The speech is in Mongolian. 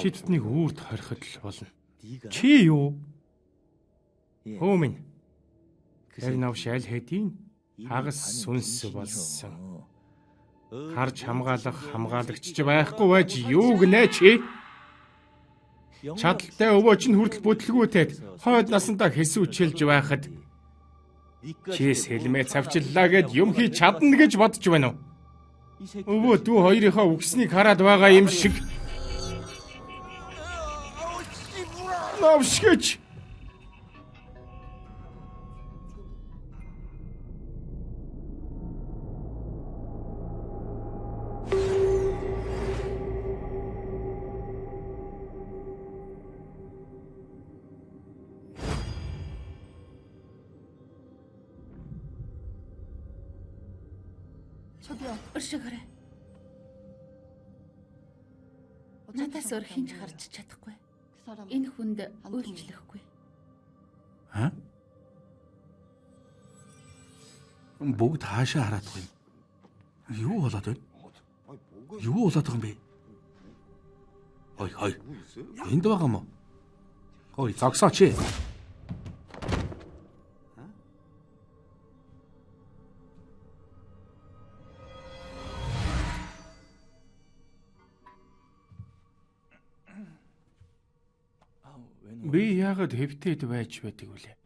Чи тэднийг үрд хориход л болно. Чи юу? Хөө минь. Тэр новш аль хэдийн хагас сүнс болсон. Харж хамгаалах хамгаалагч ч байхгүй байж юу гинэ чи? Чадaltaй өвөө чинь хүртэл бүтлгүүтээд хойд насандаа хэсүүчилж байхад чи сэлмээ цавчлаа гэд юм хийж чадна гэж бодож байна уу? Өвөө дүү хоёрынхоо үгснийг хараад байгаа юм шиг. Новш гэж. Уршигаарай. Надаас өөр хэн ч харж чадахгүй. Энэ хүнд үйлчлэхгүй. Аа? Бүгд хаашаа хараад байгаа юм? Юу болоод байна? Юу болоод байгаа юм бэ? Хой хой. Энд байгаа юм уу? Хой, зогсооч. Би яагаад хэвтээд байж байдаг вүлээ?